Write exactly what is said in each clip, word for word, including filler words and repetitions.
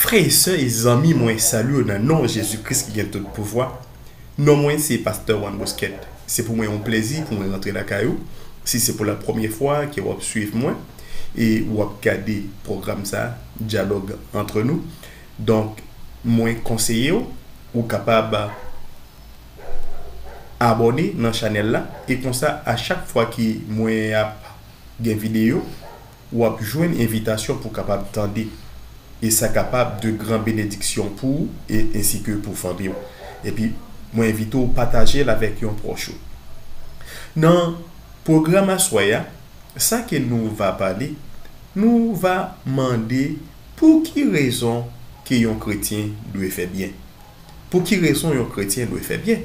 Frè e sè e zanmi, mwen salye w nan non Jezi Kris ki gen tout pouvwa. Non mwen se Pastè Juan Bosquet. Se pou mwen yon plezi pou mwen rantre lakay ou. Si se pou la premye fwa ke w ap swiv mwen e w ap gade pwogram sa, Dyalòg Antre Nou, donk, mwen konseye w, ou kapab abòne nan chanèl la, e konsa, a chak fwa ke mwen ap gen videyo, w ap jwenn envitasyon pou kapab tande, e sa kapab de gran benediksyon pou ou, e ensi ke pou fanmi w. Epi, mwen envite w pataje l avèk yon pwòch ou. Nan pwogram aswè a, sa ke nou va pale, nou va mande pou ki rezon ke yon kretyen dwe fè byen. Pou ki rezon yon kretyen dwe fè byen?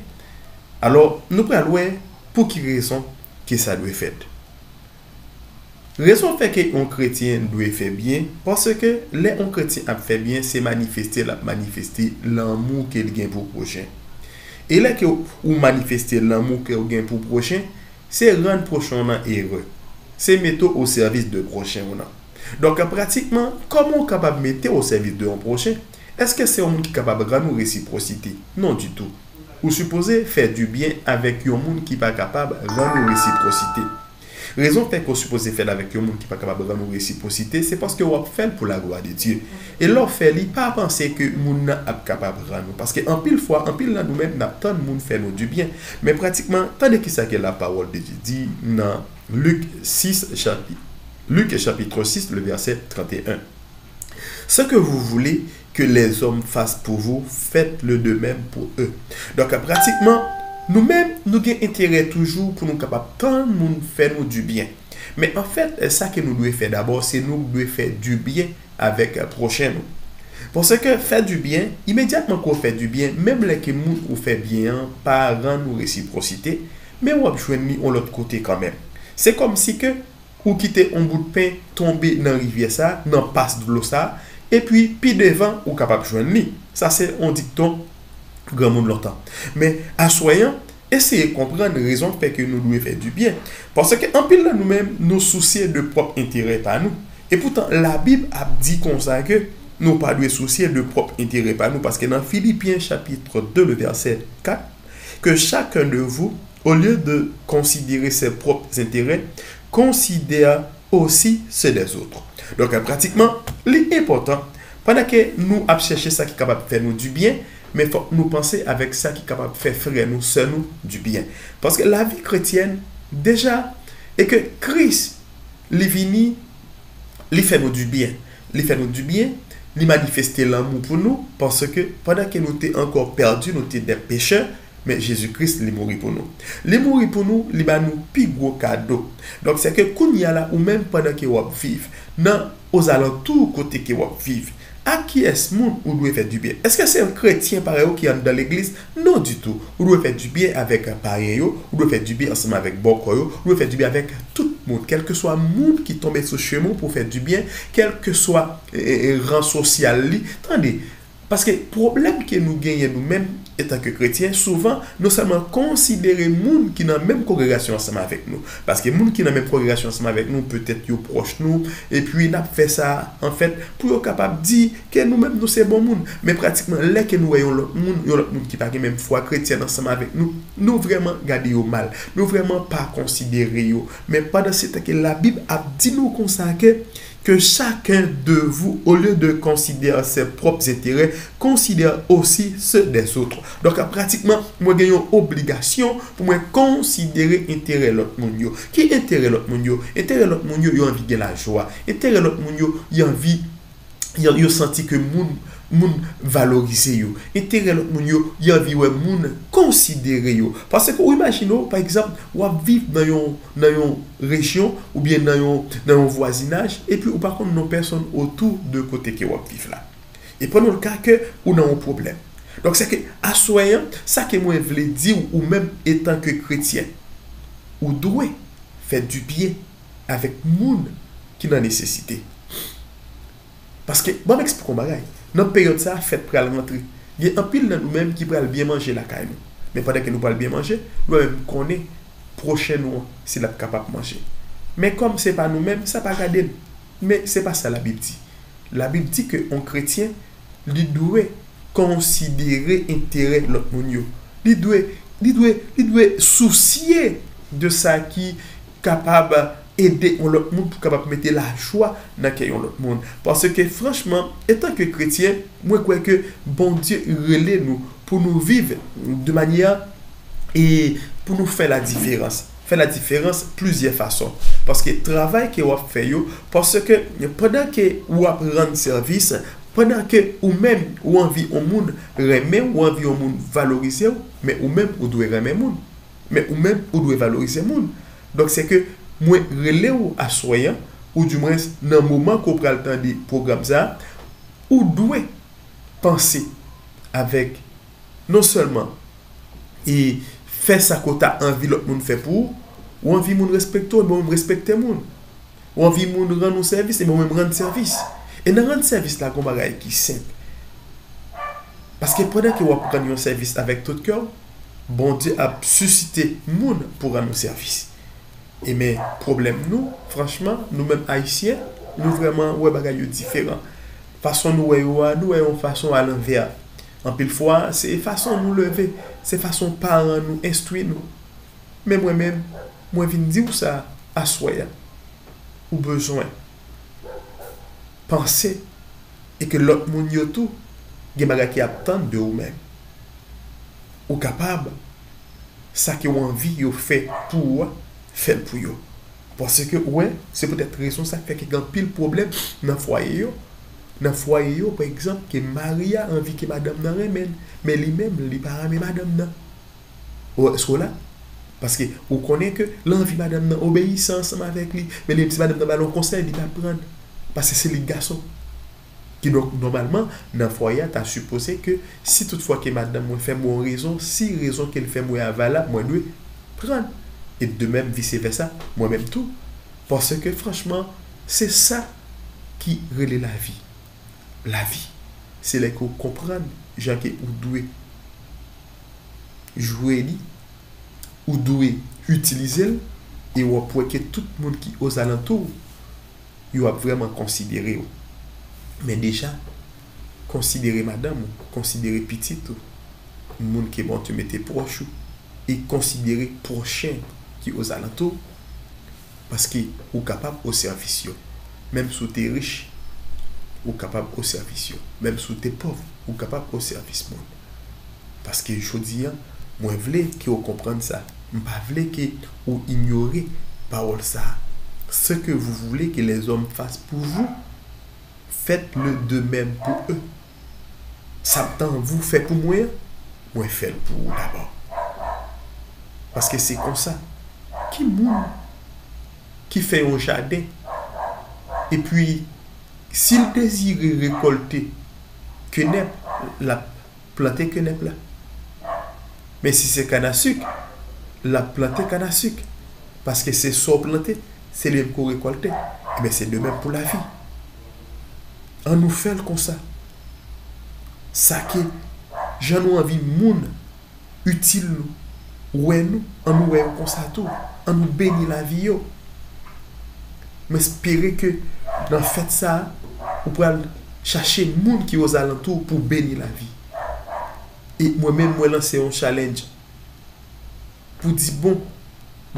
Alò, nou pral wè pou ki rezon ke sa dwe fèt. Rezon fè ke yon kretyen dwe fè byen, paske lè yon kretyen ap fè byen, se manifeste l ap manifeste lanmou ke l gen pou pwochen. E lè ke ou manifeste lanmou ke w gen pou pwochen, se rann pwochen w nan erè. Se mete w o sèvis de pwochen w nan. Donk, pratikman, kòman w kapab mete w o sèvis de yon pwochen? Èske se yon moun ki kapab rann ou resipwosite? Non ditou. Ou sipoze fè dibyen avèk yon moun ki pa kapab rann ou resipwosite. Rezon fè ke w sipoze fè l avèk yon moun ki pa kapab rann ou resipwosite, se paske w ap fè l pou laglwa de Dye. E lè w fè li, pa panse ke moun nan ap kapab rann ou. Paske anpil fwa, anpil nan nou menm, n ap tann moun fè nou dibyen. Men pratikman, tande kisa ke lapawòl de Dye di nan Lik sis, chapi-, Lik chapitre six, le verset trente et un. Ce que vous voulez que les hommes fassent pour vous, faites-le de même pour eux. Donk, pratikman, nou menm, nou gen enterè toujou pou nou kapab tann moun fè nou dibyen. Men anfèt, sa ke nou dwe fè dabò, se nou k dwe fè dibyen avèk pwochen nou. Paske fè dibyen, imedyatman ke w fè dibyen, menm lè ke moun ou fè byen an pa rann ou resipwosite, men w ap jwenn li yon lòt kote kanmenm. Se kòmsi ke ou kite yon bout pen tonbe nan rivyè sa, nan pas dlo sa, epi pi devan ou kapab jwenn li. Sa se yon dikton granmoun lontan. Men aswè an, eseye konprann rezon k fè ke nou dwe fè dibyen. Paske anpil nan nou menm, nou sousye de pwòp enterè pa nou. E poutan, Labib ap di konsa ke nou pa dwe sousye de pwòp enterè pa nou, paske nan Filipyen chapitre deux, le verset quatre, que chacun de vous, au lieu de considérer ses propres intérêts, considère aussi ceux des autres. Donk, pratikman, li enpòtan, pandan ke nou ap chèche sa ki kapab fè nou dibyen, men fòk nou panse avèk sa ki kapab fè frè nou, sè nou dibyen. Paske lavi kretyèn, deja, e ke Kris, li vini, li fè nou dibyen. Li fè nou dibyen, li manifeste lanmou pou nou, paske pandan ke nou te ankò pèdi, nou te dè pechè, men Jezi Kris, li mouri pou nou. Li mouri pou nou, li ba nou pi gwo kado. Donk, se ke kounye a la, ou menm pandan ke w ap viv, nan ozalantou kote ke w ap viv, a kiyès moun ou dwe fè dibyen? Èske se kretyen parèy ou ki anndan legliz? Non ditou. Ou dwe fè dibyen avèk payen yo, ou dwe fè dibyen ansanm avèk bòkò yo, ou dwe fè dibyen avèk tout moun, kèlkeswa moun ki tonbe sou chemen w pou w fè dibyen, kèlkeswa, e, e, e, ran sosyal li. Tande, paske pwoblèm ke nou genyen nou menm, etanke kretyen, souvan, nou sèlman konsidere moun ki nan menm kongregasyon ansanm avèk nou. Paske moun ki nan menm kongregasyon ansanm avèk nou, petèt yo pwòch nou, epi n ap fè sa, anfèt, pou yo kapab di ke nou menm nou se bon moun. Men pratikman, lè ke nou wè yon lòt moun, yon lòt moun ki pa gen menm fwa kretyèn ansanm avèk nou, nou vrèman gade yo mal. Nou vrèman pa konsidere yo. Men pandan se tan ke Labib ap di nou konsa ke que chacun de vous, au lieu de considérer ses propres intérêts, considère aussi ceux des autres. Donk, pratikman, mwen gen yon obligasyon pou mwen konsidere enterè lòt moun yo. Ki enterè lòt moun yo? Enterè lòt moun yo, yo anvi gen lajwa. Enterè lòt moun yo, yo anvi, yo, yo santi ke moun, moun valorize yo. Enterè lòt moun yo, yo anvi wè moun konsidere yo. Paske ou imajine w, pa egzanp, w ap viv nan yon, nan yon rejyon oubyen nan yon, nan yon vwazinaj, epi ou pa konn non pèsonn otou de kote ke w ap viv la. E pran nou le ka ke ou nan yon pwoblèm. Donk, se ke aswè an, sa ke mwen vle di w, ou menm etanke kretyen, ou dwe fè dibyen avèk moun ki nan nesesite. Paske, ban m eksplike yon bagay. Nan peryòd sa a, fèt pral rantre. Gen anpil nan nou menm ki pral byen manje lakay nou. Men pandan ke nou pral byen manje, nou menm konnen pwochen nou an, si l ap kapab manje. Men kòm se pa nou menm, sa pa gade n. Men se pa sa Labib di. Labib di ke yon kretyen Li dwe konsidere enterè lòt moun yo. Li dwe, li dwe, li dwe sousye de sa ki kapab ede yon lòt moun, pou kapab mete lajwa nan kè yon lòt moun. Paske franchman, etanke kretyen, mwen kwè ke Bondye rele nou pou nou viv de manyè e pou nou fè ladiferans. Fè ladiferans plizyè fason. Paske travay ke w ap fè yo, paske pandan ke w ap rann sèvis, pandan ke ou menm ou anvi yon moun renmen w, ou anvi yon moun valorize w, men ou menm ou dwe renmen moun. Men ou menm ou dwe valorize moun. Donk, se ke mwen rele w aswè an, oudimwens nan moman ke w pral tande pwogram sa a, ou dwe panse avèk non sèlman e fè sa ke w ta anvi lòt moun fè pou ou, ou anvi moun respekte w, ebyen ou menm respekte moun. Ou anvi moun rann ou sèvis, ebyen ou menm rann sèvis. E nan rann sèvis la, gen yon bagay ki senp. Paske pandan ke w ap rann yon sèvis avèk tout kè w, Bondye ap sisite moun pou rann ou sèvis. E men, pwoblèm nou, franchman, nou menm Ayisyen, nou vrèman wè bagay yo diferan. Fason nou wè yo a, nou wè yon fason alanvè. Anpil fwa, se fason nou leve, se fason paran nou enstwi nou. Men mwen menm, mwen vin di w sa aswè a. Ou bezwen panse e ke lòt moun yo tou gen bagay ki ap tann de ou menm. Ou kapab, sa ke w anvi yo fè pou ou a, fè l pou yo. Paske, ou wè, se poutèt rezon sa k fè ke gen anpil pwoblèm nan fwaye yo. Nan fwaye yo, pa egzanp, ke mari a anvi ke madanm nan renmen l, men li menm, li pa renmen madanm nan. Ou, èske w la? Paske ou konnen ke l anvi madanm nan obeyi ansanm avèk li, men li menm, si madanm nan ba l yon konsèy, li pa pran l. Paske se li k gason. Kidonk, nòmalman, nan fwaye a, ta sipoze ke si toutfwa ke madanm mwen fè m yon rezon, si rezon ke l fè m wè a valab, mwen dwe pran l. E de menm, vise vèsa, mwen menm tou. Paske, franchman, se sa ki rele lavi. Lavi, se lè ke w konprann jan ke ou dwe jwe li, ou dwe itilize l, e w ap wè ke tout moun ki ozalantou w, yo ap vrèman konsidere w. Men deja, konsidere madanm ou, konsidere pitit ou, moun ke Bondye mete pwòch ou, e konsidere pwochen ki ozalantou w, paske ou kapab o sèvis yo. Menm si w te rich, ou kapab o sèvis yo. Menm si w te pòv, ou kapab o sèvis moun. Paske jodi a, mwen vle ke w konprann sa. M pa vle ke ou inyore pawòl sa a. Ce que vous voulez que les hommes fassent pour vous, faites-le de même pour eux. Sa m t anvi w fè pou mwen an, mwen fè l pou ou dabò. Paske se konsa. Ki moun ki fè yon jaden, epi si l dezire rekòlte kenèp, l ap plante kenèp la. Men si se kannasik, l ap plante kannasik. Paske se sa w plante, se li menm ke w rekòlte. Ebyen, se de menm pou lavi. An nou fè l konsa. Sa ke, jan nou anvi moun itil nou, wè nou, an nou wè yo konsa tou. An nou beni lavi yo. M espere ke nan fèt sa a, ou pral chache moun ki ozalantou w pou beni lavi. E mwen menm, mwen lanse yon challenge pou di, bon,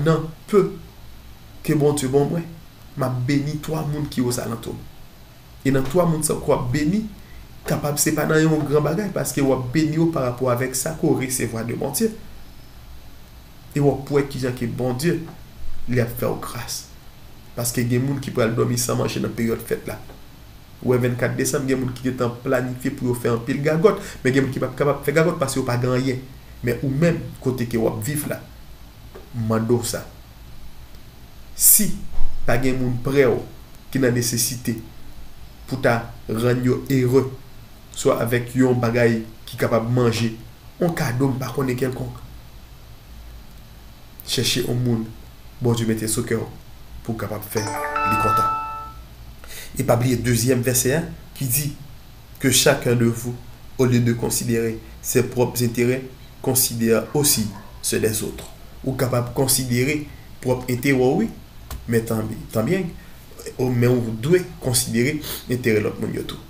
nan pe ke Bondye ban mwen, m ap beni twa moun ki ozalantou m. E nan twa moun sa ke w ap beni, kapab se pa nan yon gran bagay, paske w ap beni yo parapò avèk sa ke w resevwa de Bondye. E w ap wè kijan ke Bondye, li ap fè w gras. Paske gen moun ki pral dòmi san manje nan peryòd fèt la. Ou wè vennkat desanm, gen moun ki gentan planifye pou yo fè anpil gagòt, men gen moun ki p ap kapab fè gagòt paske yo pa gen anyen. Men ou menm, kote ke w ap viv la, m mande w sa. Si pa gen moun prè w ki nan nesesite pou ta rann yo ere, swa avèk yon bagay ki kapab manje, yon kado m pa konnen kèlkonk, chèche yon moun Bondye mete sou kè w pou w kapab fè li kontan. E pa bliye dezyèm vèsè a ki di, que chacun de vous, au lieu de considérer ses propres intérêts, considère aussi ceux des autres. Ou kapab konsidere pwòp enterè w, wi, men tan, tan byen, ou, men ou dwe konsidere enterè lòt moun yo tou.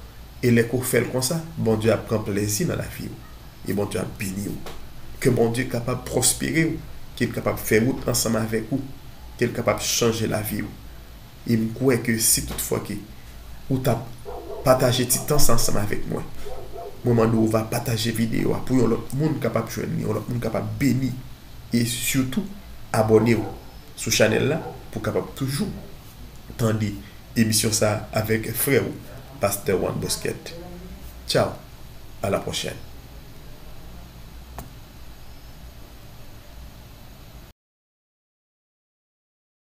E lè ke w fè l konsa, Bondye ap pran plezi nan lavi w. E Bondye ap beni w. Ke Bondye kapab pwospere w, ke l kapab fè wout ansanm avèk ou, ke l kapab chanje lavi w. E m kwè ke si toutfwa ke ou t ap pataje ti tan sa ansanm avèk mwen, mwen mande w va pataje videyo a pou yon lòt moun kapab jwenn li, yon lòt moun kapab beni. E sitou, abòne w sou chanèl la pou kapab toujou tande emisyon sa avèk frè w, Pastè Juan Bosquet. Tchao, à la prochaine.